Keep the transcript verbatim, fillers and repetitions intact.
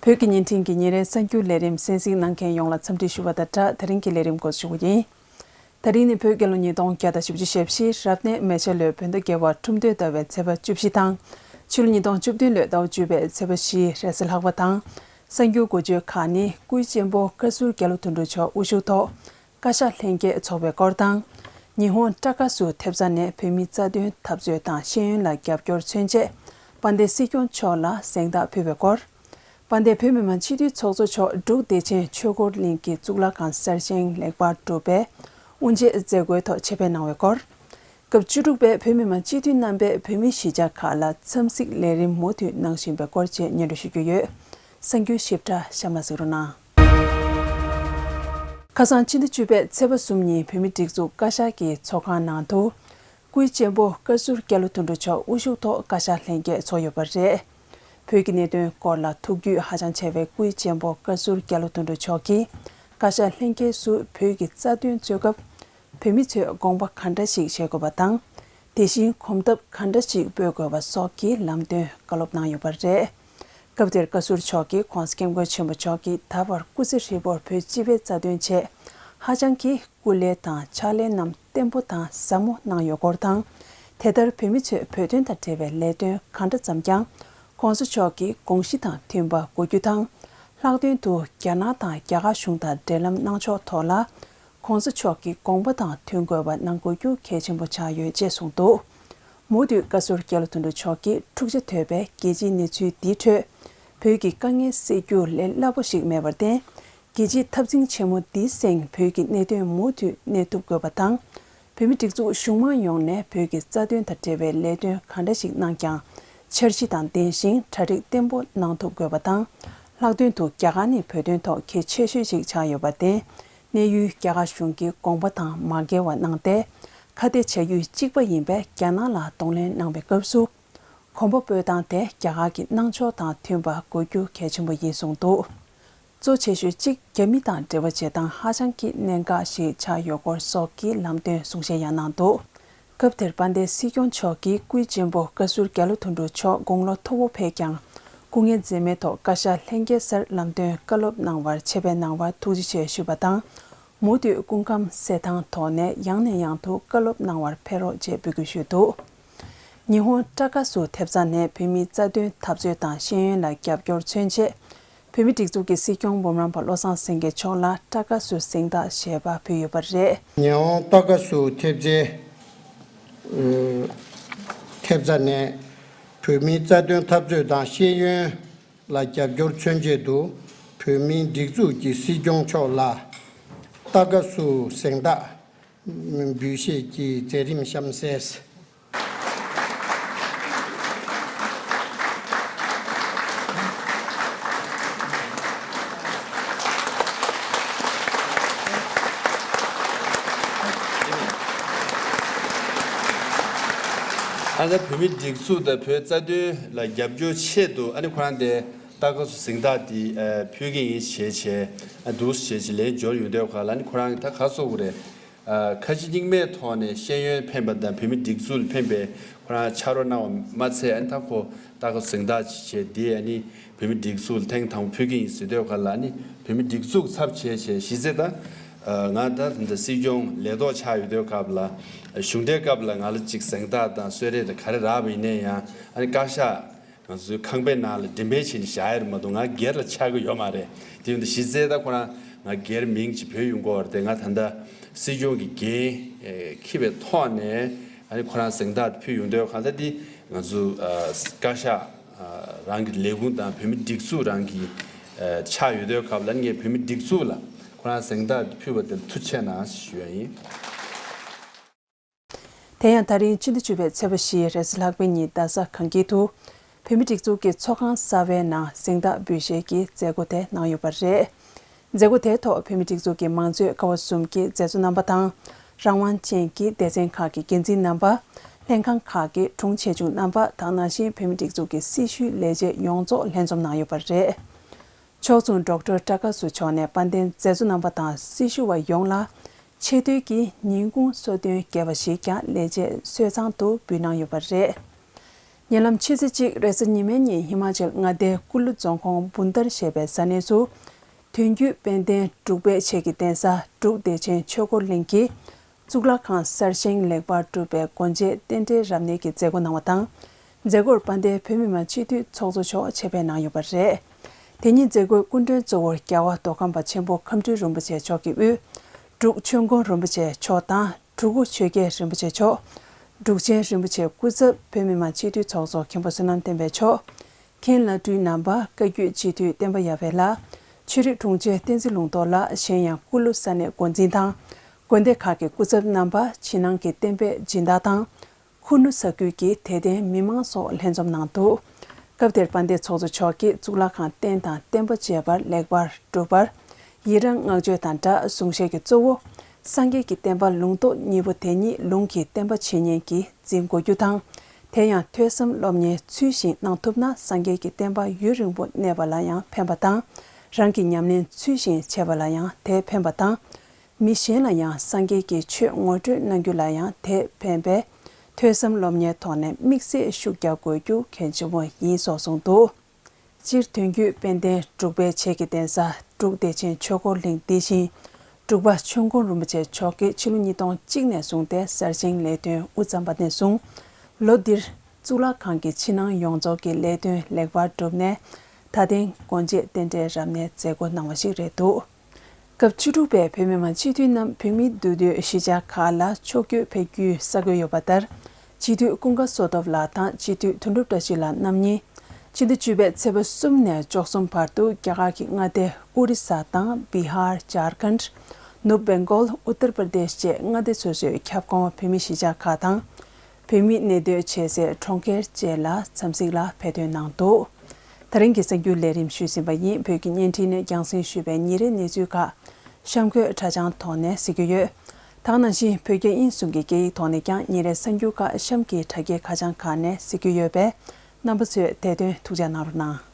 བོད་ཀྱི་བརྙན་འཕྲིན་གྱི་ཉིན་རེའི་གསར་འགྱུར་ལས་རིམ་གསན་གཟིགས་གནང་མཁན་ཡོངས་ལ་འཚམས་འདྲི་ཞུ་བ་དང་སྦྲགས། ད་རིང་གི་ལས་རིམ་འགོ་འཛུགས་ཞུ་གི་ཡིན། ད་རིང་ནི་བོད་རྒྱལ་ལོ་ཉིས་སྟོང་བརྒྱ་དང་བཞི་བཅུ་ཞེ་བཞི་རབ་གནས་མེ་བྱ་ལོའི་བོད་ཟླ་བརྒྱད་པ་ཁྲུམས་སྟོད་ཟླ་བའི་ཚེས་པ་བཅུ་བཞི་དང་། ཕྱི་ལོ་ཉིས་སྟོང་བཅུ་བདུན་ལོའི་ཟླ་བ་བཅུ་པའི་ཚེས་པ་བཞི་རེས་གཟའ་ལྷག་པ་དང་། གསར་འགྱུར་འགོ་བརྗོད་ཁག་ནི། སྐུའི་གཅེན་པོ་བཀའ་ཟུར་རྒྱ་ལོ་དོན་གྲུབ་མཆོག་དབུ་བཞུགས་ཐོག་བཀའ་ཤག་ལྷན་རྒྱས་འཚོགས་པའི་སྐོར་དང་། ཉི་ཧོང་ཀྲ་ཀ་སུ་ཐེབས་རྩ་ནས་བོད་མིའི་རྩ་དོན་འཐབ་རྩོད་དང་ཤེས་ཡོན་ལ་རྒྱབ་སྐྱོར་མཚོན་ཆེད། དཔལ་ལྡན་སྲིད་སྐྱོང་མཆོག་ལ་གཟེངས་རྟགས་ཕུལ་བའི་སྐོར། དཔལ་ལྡན་བོད་མི་མང་སྤྱི་འཐུས་ཚོགས་གཙོ་མཆོག་འབྲུག་བདེ་ཆེན་ཆོས་འཁོར་གླིང་གི་གཙུག་ལག་ཁང་གསར་བཞེངས་ལེགས་པར་གྲུབ་པའི་དབུ་འབྱེད་མཛད་སྒོའི་ཐོག་ཆེད་ཕེབས་གནང་བའི་སྐོར། སྐབས་བཅུ་དྲུག་པའི་བོད་མི་མང་སྤྱི་འཐུས་རྣམ་པས་བོད་མིའི་གཞིས་ཆགས་ཁག་ལ་འཚམས་གཟིགས་ལས་རིམ་མུ་མཐུད་གནང་བཞིན་པའི་སྐོར་བཅས་སྙན་སྒྲོན་ཞུ་རྒྱུ་ཡོད། གསར་འགྱུར་ཞིབ་ཕྲ་གཤམ་ལ་གཟིགས་རོགས་གནང་། ཁ་སང་ཕྱི་ཟླ་བཅུ་པའི་ཚེས་པ་གསུམ་ཉིན་བོད་མིའི་སྒྲིག་འཛུགས་བཀའ་ཤག་གི་ཚོགས་ཁང་ནང་དུ། སྐུའི་གཅེན་པོ་བཀའ་ཟུར་རྒྱ་ལོ་དོན་གྲུབ་མཆོག་དབུ་བཞུགས་ཐོག་བཀའ་ཤག་ལྷན་རྒྱས་ཚོགས་ཡོད་པ་རེད། བོད་ཀྱི་གནད་དོན་སྐོར་ལ་ཐུགས་རྒྱུས་ཧ་ཅང་ཆེ་བའི་སྐུའི་གཅེན་པོ་བཀའ་ཟུར་རྒྱ་ལོ་དོན་གྲུབ་མཆོག་གིས། བཀའ་ཤག་ལྷན་རྒྱས་སུ་བོད་ཀྱི་རྩ་དོན་རྩོད་སྐབས། བོད་མི་ཚོས་དགོངས་པ་ག་འདྲ་ཞིག་བཞེས་དགོས་པ་དང་། དེ་བཞིན་གོམ་སྟབས་ག་འདྲ་ཞིག་སྤོ་དགོས་པ་སོགས་ཀྱི་ལམ་སྟོན་བཀའ་སློབ་གནང་ཡོད་པ་རེད། སྐབས་དེར་བཀའ་ཟུར་མཆོག་གིས་༸གོང་ས་༸སྐྱབས་མགོན་ཆེན་པོ་མཆོག་གིས་ད་བར་སྐུ་ཚེ་ཧྲིལ་པོར་བོད་སྤྱི་པའི་རྩ་དོན་ཆེད་ཧ་ཅང་གི་སྐུ་ལས་དང་ཕྱག་ལས་རྣམས་བརྟན་པོ་དང་ཟབ་མོ་གནང་ཡོད་སྐོར་དང་། དེ་ལྟར་བོད་མི་ཚོས་བོད་དོན་དང་འབྲེལ་བའི་ལས་དོན་གང་འདྲ་བརྩམས་ཀྱང་༸གོང་ས་མཆོག་གི་དགོངས་གཞི་དང་མཐུན་པ་དགོས་རྒྱུ་དང་། ལྷག་དོན་དུ་རྒྱ་ནག་དང་རྒྱ་གར་གཞུང་དང་འབྲེལ་ལམ་གནང་ཕྱོགས་ཐོག་ལ། ༸གོང་ས་མཆོག་གི་དགོངས་པ་དང་མཐུན་དགོས་པ་གནང་དགོས་རྒྱུ་གལ་ཆེན་པོ་ཆགས་ཡོད་ཅེས་གསུངས་འདུག་མུ་མཐུད་བཀའ་ཟུར་རྒྱ་ལོ་དོན་གྲུབ་མཆོག་གིས་འཁྲུག་ཆ་དོད་པའི་རྒྱལ་སྤྱིའི་གནས་ཚུལ་འདིའི་ཁྲོད། བོད་ཀྱི་དཀའ་ངལ་སེལ་རྒྱུ་ལས་སླ་པོ་ཞིག་མེད་པར་བརྟེན། རྒྱལ་སྤྱིའི་འཐབ་འཛིང་ཆེན་མོ་འདིའི་སྟེང་བོད་ཀྱི་གནད་དོན་མུ་མཐུད་གནས་ཐུབ་དགོས་པ་དང་། བོད་མི་སྒྲིག་འཛུགས་གཞུང་མང་ཡོངས་ནས་བོད་ཀྱི་རྩ་དོན་དང་འབྲེལ་བའི་ལས་དོན་གང་འདྲ་ཞིག་གནང་ཀྱང་། འཆར་གཞི་དང་ལྡན་ཞིང་གྲ་སྒྲིག་བརྟན་པོ་གནང་ཐུབ་དགོས་པ་དང་། ལྷག་དོན་དུ་རྒྱ་གར་ནི་བོད་དོན་ཐོག་གལ་ཆེ་ཤོས་ཤིག་ཆགས་ཡོད་པར་བརྟེན། གནས་ཡུལ་རྒྱ་གར་གཞུང་གི་དགོངས་པ་དང་མ་འགལ་བ་གནང་སྟེ། ཁ་གཏད་བྱ་ཡུལ་གཅིག་པ་ཡིན་པས་རྒྱ་ནག་ལ་གདོང་ལེན་གནང་བའི་སྐབས་སུ། གོམ་པ་སྤོས་སྟངས་དེ་རྒྱ་གར་གྱི་གནང་ཕྱོགས་དང་མཐུན་པ་དགོས་རྒྱུ་གལ་ཆེན་པོ་ཡིན་གསུངས་འདུག་གཙོ་ཆེ་ཤོས་གཅིག་རྒྱ་མི་དང་འབྲེལ་བ་བྱེད་སྟངས་ཧ་ཅང་གི་གནད་འགག་ཞིག་ཆགས་ཡོད་སྐོར་སོགས་ཀྱི་ལམ་སྟོན་གསུང་བཤད་ཡང་གནང་འདུག་སྐབས་དེར་དཔལ་ལྡན་སྲིད་སྐྱོང་མཆོག་གིས་སྐུའི་གཅེན་པོ་བཀའ་ཟུར་རྒྱ་ལོ་དོན་གྲུབ་མཆོག་དགུང་ལོ་མཐོ་བོ་ཕེབས་ཀྱང་། སྐུ་ངལ་འཛེམས་མེད་ཐོག་བཀའ་ཤག་ལྷན་རྒྱས་སར་ལམ་སྟོན་བཀའ་སློབ་གནང་བར་ཆེད་ཕེབས་གནང་བར་ཐུགས་རྗེ་ཆེ་ཞུས་པ་དང་། མུ་མཐུད་སྐུ་ཁམས་གསལ་ཐང་ཐོག་ནས་ཡང་ནས་ཡང་དུ་བཀའ་སློབ་གནང་བར་ཕེབས་རོགས་ཅེས་འབོད་སྐུལ་ཞུས་འདུག་ཉི་ཧོང་ཀྲ་ཀ་སུ་ཐེབས་རྩ་ནས་བོད་མིའི་རྩ་དོན་འཐབ་རྩོད་དང་ཤེས་ཡོན་ལ་རྒྱབ་སྐྱོར་མཚོན་ཆེད། བོད་མིའི་སྒྲིག་འཛུགས་ཀྱི་སྲིད་སྐྱོང་འབུམ་རམས་པ་བློ་བཟང་སེང་གེ་མཆོག་ལ་ཀྲ་ཀ་སུ་གཟེངས་རྟགས་ཞེས་པ་ཕུལ་ཡོད་པ་རེད། ཉི་ཧོང་ཀྲ་ཀ་སུ་ཐེབས་རྩའི་ཐེབས་རྩ་ནས་བོད་མིའི་རྩ་དོན་འཐབ་རྩོད་དང་ཤེས་ཡོན་ལ་རྒྱབ་སྐྱོར་མཚོན་ཆེད་དུ་བོད་མིའི་སྒྲིག་འཛུགས་ཀྱི་སྲིད་སྐྱོང་མཆོག་ལ་ཀྲ་ཀ་སུ་གཟེངས་རྟགས་འབུལ་བཞེས་ཀྱི་མཛད་རིམ་གཤམ་གསལ། ཨ་ནི་བོད་མིའི་སྒྲིག་འཛུགས་དང་བོད་རྩ་དོན་ལ་རྒྱབ་སྐྱོར་ཆེད་དུ་ཨ་ནི་ཁོ་རང་དེ་ཀྲ་ཀ་སུ་གཟེངས་རྟགས་དེ་ཕུལ་གྱི་ཡིན་ཞེས་བྱས་འདུག་ཞེས་བྱས་ལན་འབྱོར་ཡོང་དུས་ག་ལ་ནི་ཁོ་རང་གི་ད་ག་སོགས་རེད། ཁ་ཆེ་སྙིང་མེད་ཐོག་ནས་ཤེས་ཡོན་ཕན་པ་དང་བོད་མི་སྒྲིག་འཛུགས་ལ་ཕན་པའི་ཁོ་རང་ཕྱག་རོགས་གནང་བ་མ་ཚད་ཨ་ནི་ད་ཁོ་ཀྲ་ཀ་སུ་གཟེངས་རྟགས་བྱས་དེ་ཨ་ནི་བོད་མི་སྒྲིག་འཛུགས་ལ་ཐེངས་དང་པོ་ཕུལ་གྱི་ཡིན་ཟེར་དུས་ག་ལ་ནི་བོད་མི་སྒྲིག་འཛུགས་ཚབ་བྱས་བྱས་གཞི་རྩའི་ད་ང་ད་ད་སྲིད་སྐྱོང་ལས་ཐོག་ཆགས་ཡོད་དུས་སྐབས་ལ་གཞུང་འབྲེལ་སྐབས་ལ་ང་ལ་ཅིག་གཟེངས་རྟགས་དང་གསོལ་རས་དང་ག་རེ་རག་པ་ཡིན་ནའི་ཡང་ཨ་ནི་བཀའ་ཤག་ང་ཚོའི་ཁང་པའི་ནང་ལ་འགྲེམས་སྤེལ་བྱས་ནས་བཞག་ཡ་རེད་མ་གཏོགས་ང་སྒེར་ལ་ཆགས་ཀྱི་ཡོད་མ་རེད། དེ་ཡིན་དུས་གཞི་རྩའི་ད་ཁོ་རང་ང་སྒེར་མིང་ཅིག་བོས་ཡོང་གི་ཡོད་རེད་དེ་ང་ད་ལྟ་སྲིད་སྐྱོང་གི་འགན་འཁྱེར་བའི་ཐོག་ནས་ཨ་ནི་ཁོ་རང་གཟེངས་རྟགས་ཕུལ་ཡོང་དུས་གང་ལྟར་འདི་ང་ཚོ་བཀའ་ཤག་རང་གི་ལས་ཁུངས་དང་བོད་མི་སྒྲིག་འཛུགས་རང་གི་ཆགས་ཡོད་དུས་སྐབས་ལ་ངས་བོད་མི་སྒྲིག་འཛུགས་ལ་ཁོ་རང་གཟེངས་རྟགས་ཕུལ་བ་དེར་ཐུགས་རྗེ་ཆེ་གནང་ཞུ་ཡ་ཡིན། དེ་ཡང་ད་རིང་ཕྱི་ཟླ་བཅུ་པའི་ཚེས་པ་བཞི་རེས་གཟའ་ལྷག་པའི་ཉིན་རྡ་ས་གངས་སྐྱིད་དུ། བོད་མི་སྒྲིག་འཛུགས་ཀྱི་ཚོགས་ཁང་གསར་པའི་ནང་གཟེངས་རྟགས་འབུལ་བཞེས་ཀྱི་མཛད་སྒོ་དེ་གནང་ཡོད་པ་རེད། མཛད་སྒོ་དེའི་ཐོག་བོད་མི་སྒྲིག་འཛུགས་ཀྱི་མང་གཙོའི་ཀ་བ་གསུམ་གྱི་མཛད་གཙོ་རྣམ་པ་དང་། རང་དབང་ཅན་གྱི་སྡེ་ཚན་ཁག་གི་འགན་འཛིན་རྣམ་པ། ལྷན་ཁང་ཁག་གི་དྲུང་ཆེ་ཆུང་རྣམ་པ་དང་ནང་བཞིན་བོད་མི་སྒྲིག་འཛུགས་ཀྱི་སྲི་ཞུའི་ལས་བྱེད་ཡོངས་རྫོགས་ལྷན་འཛོམས་གནང་ཡོད་པ་རེད། ཕྱོགས་མཚུངས་ཌོག་ཊར་ཀྲ་ཀ་སུ་མཆོག་ནས་དཔལ་ལྡན་མཛད་གཙོ་རྣམ་པ་དང་སྲི་ཞུ་བ་ཡོངས་ལ་ཆེས་མཐོའི་གི་ཉིན་གུང་གསོལ་སྟོན་རྒྱས་པ་ཞིག་ཀྱང་ལས་བྱེད་གསོལ་ཚང་དུ་འབུལ་གནང་ཡོད་པ་རེད། ཉེ་ལམ་ཕྱི་ཚེས་གཅིག་རེས་གཟའ་ཉི་མའི་ཉིན་ཧི་མ་ཅལ་མངའ་སྡེའི་ཀུ་ལུ་རྫོང་ཁོངས་བུན་ཏར་ཞེས་པའི་ས་གནས་སུ། དོན་བརྒྱུད་དཔལ་ལྡན་འབྲུག་པའི་ཆས་ཀྱི་རྟེན་གསར་འབྲུག་བདེ་ཆེན་ཆོས་འཁོར་གླིང་གི་གཙུག་ལག་ཁང་གསར་བཞེངས་ལེགས་པར་གྲུབ་པའི་སྒོ་འབྱེད་རྟེན་འབྲེལ་རབ་གནས་ཀྱི་མཛད་སྒོ་གནང་བ་དང་། མཛད་སྒོར་དཔལ་ལྡན་བོད་མི་མང་སྤྱི་འཐུས་ཚོགས་གཙོ་མཆོག་ཆེད་ཕེབས་གནང་ཡོད་པ་རེད། དེ་ཉིན་མཛད་སྒོའི་སྐུ་མགྲོན་གཙོ་བོར་རྒྱལ་བ་མདོ་ཁམས་པ་ཆེན་པོ་ཁམས་སྤྲུལ་རིན་པོ་ཆེ་མཆོག་གི་དབུས། འབྲུག་ཆོས་མགོན་རིན་པོ་ཆེ་མཆོག་དང་། གྲུ་གུ་ཆོས་རྒྱལ་རིན་པོ་ཆེ་མཆོག་འབྲུག་ཆེན་རིན་པོ་ཆེ་སྐུ་ཚབ་བོད་མི་མང་སྤྱི་འཐུས་ཚོགས་གཙོ་མཁན་པོ་བསོད་ནམས་བསྟན་འཕེལ་མཆོག་མཁན་བླ་སྤྲུལ་རྣམ་པ། བཀའ་བརྒྱུད་སྤྱི་འཐུས་བསྟན་པ་ཡར་འཕེལ་ལགས། ཆོས་རིག་དྲུང་ཆེ་བསྟན་འཛིན་ལུང་རྟོགས་ལགས། གཞན་ཡང་ཀུ་ལུ་ས་གནས་འགོ་འཛིན་དང་། དགོན་སྡེ་ཁག་གི་སྐུ་ཚབ་རྣམ་པ། ཕྱི་ནང་གི་བསྟན་པའི་སྦྱིན་བདག་དང་། ཁུ་ནུ་ས་ཁུལ་གྱི་དད་ལྡན་མི་མང་སོགས་ལྷན་འཛོམས་གནང་འདུག་སྐབས་དེར་དཔལ་ལྡན་ཚོགས་གཙོ་མཆོག་གིས་གཙུག་ལག་ཁང་རྟེན་དང་བརྟེན་པ་བཅས་པར་ལེགས་པར་གྲུབ་པར། ཡི་རང་བསྔགས་བརྗོད་དང་སྦྲགས་གསུང་བཤད་ཀྱི་གཙོ་བོ། སངས་རྒྱས་ཀྱི་བསྟན་པ་ལུང་རྟོགས་གཉིས་པོ་དེ་ཉིད་ལུང་གི་བསྟན་པ་ཇི་སྙེད་ཀྱིས་འཛིན་དགོས་རྒྱུ་དང་། དེ་ཡང་ཐོས་བསམ་སློབ་གཉེར་ཚུལ་བཞིན་གནང་ཐུབ་ན། སངས་རྒྱས་ཀྱི་བསྟན་པ་ཡུན་རིང་པོ་གནས་པ་ལ་ཡང་ཕན་པ་དང་། རང་གི་ཉམས་ལེན་ཚུལ་བཞིན་བྱས་པ་ལ་ཡང་དེས་ཕན་པ་དང་། མི་གཞན་ལ་ཡང་སངས་རྒྱས་ཀྱི་ཆོས་ངོ་སྤྲོད་གནང་རྒྱུ་ལ་ཡང་དེས་ཕན་པས། ཐོས་བསམ་སློབ་གཉེར་ཐོག་ནས་དམིགས་བསལ་ཤུགས་རྒྱག་དགོས་རྒྱུ་གལ་ཆེན་པོ་ཡིན་སོགས་གསུངས་འདུག་སྤྱིར་དོན་བརྒྱུད་དཔལ་ལྡན་འབྲུག་པའི་ཆས་ཀྱི་རྟེན་གསར་འབྲུག་བདེ་ཆེན་ཆོས་འཁོར་གླིང་འདི་བཞིན། འབྲུག་པ་ཆོས་མགོན་རིན་པོ་ཆེ་མཆོག་གིས་ཕྱི་ལོ་ཉིས་སྟོང་གཅིག་ནས་བཟུང་སྟེ་གསར་བཞེངས་ལས་དོན་དབུ་བརྩམས་པ་ནས་བཟུང་། ལོ་འདིར་གཙུག་ལག་ཁང་གི་ཕྱི་ནང་ཡོངས་རྫོགས་ཀྱི་ལས་དོན་ལེགས་པར་གྲུབ་ནས། ད་ཐེངས་སྒོ་འབྱེད་རྟེན་འབྲེལ་རབ་གནས་མཛད་སྒོ་གནང་བ་ཞིག་རེད་འདུག་སྐབས་བཅུ་དྲུག་པའི་བོད་མི་མང་སྤྱི་འཐུས་རྣམས་བོད་མིའི་འདུས་སྡོད་གཞིས་ཆགས་ཁག་ལ་ཕྱོགས་བསྐྱོད་ཕེབས་རྒྱུའི་ས་བཀོད་ཡོད་པ་ལྟར། སྤྱི་འཐུས་ཀུན་དགའ་བསོད་སྟོབས་ལགས་དང་སྤྱི་འཐུས་དོན་གྲུབ་བཀྲ་ཤིས་ལགས་རྣམ་གཉིས། ཕྱི་ཟླ་བཅུ་པའི་ཚེས་པ་གསུམ་ནས་བཅུ་གསུམ་བར་དུ་རྒྱ་གར་གྱི་མངའ་སྡེ་ཨོ་རི་ས་དང་། བི་ཧར། ཇར་ཁན། ནུབ་བེང་གོལ། ཨུ་ཏར་པར་དེཤ་བཅས་མངའ་སྡེ་སོ་སོའི་ཁྱབ་ཁོངས་བོད་མི་གཞིས་ཆགས་ཁག་དང་། བོད་མི་གནས་སྡོད་བྱེད་སའི་གྲོང་ཁྱེར་བཅས་ལ་འཚམས་གཟིགས་ལ་ཕེབས་ཐོན་གནང་འདུག་ད་རིང་གི་གསར་འགྱུར་ལས་རིམ་ཞུས་ཟིན་པ་ཡིན། བོད་ཀྱི་བརྙན་འཕྲིན་ནས་རྒྱང་སྲིང་ཞུས་པའི་ཉིན་རེའི་གནས་ཚུལ་ཁག་གཤམ་འཁོད་དྲ་བྱང་ཐོག་ནས་གཟིགས་རྒྱུ་ཡོད། ད་ག་ནང་བཞིན་བོད་རྒྱ་དབྱིན་གསུམ་གྱི་སྐད་ཡིག་ཐོག་ནས་ཀྱང་ཉིན་རེའི་གསར་འགྱུར་ཁག་གཤམ་གྱི་དྲ་རྒྱའི་ཁ་བྱང་ཁག་ནས་གཟིགས་རྒྱུ་ཡོད་པས། རྣམ་པ་ཚོས་དེ་དོན་ཐུགས་འཇགས་གནང་རོགས་གནང་།